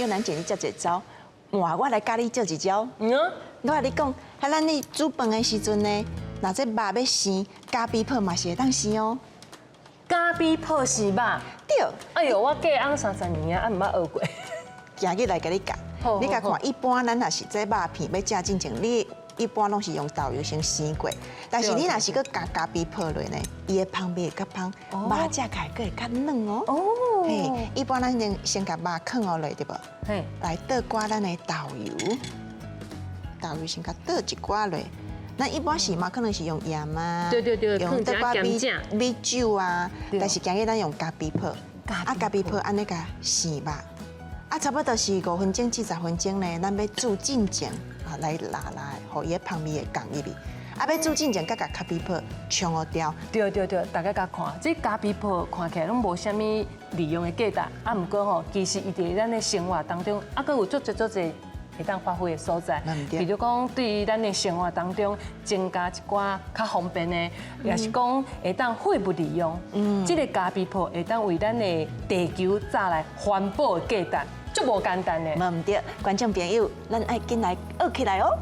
叫咱姐你遮濟招，換我來教你做一招。我共你講，彼咱咧煮飯的時陣呢，若這肉欲生，咖啡泡嘛是會當生哦。咖啡泡生肉？對。哎喲，我嫁翁30年啊，啊毋捌學過。今日來共你教，你共看，一般咱若是這肉片欲食進前，你一般攏是用豆油先生過，但是你若是閣加咖啡泡落呢，伊的香味會較芳，肉食起來閣會較軟哦。嘿，一般咱先先共肉囥予落對無？來倒寡咱的豆油，豆油先共倒一寡落。咱一般是嘛，可能是用鹽啊，用倒寡米米酒啊，但是今日咱用咖啡泡，啊咖啡泡按呢共生肉，啊差不多是5分鐘至10分鐘呢，咱欲煮進前啊來拉拉，予伊的香味會共入去。啊，欲煮進前，閣共咖啡泡沖予掉。對對對，大家共看，這咖啡泡看起來攏無啥物利用的價值，啊，毋過吼，其實伊佇咱的生活當中，啊，閣有足濟足濟會當發揮的所在。比如講，對於咱的生活當中增加一寡較方便的，也是講會當廢物利用。這个咖啡泡會當為咱的地球帶來環保的價值，足無簡單的。無毋對，觀眾朋友，咱愛緊來學起來哦。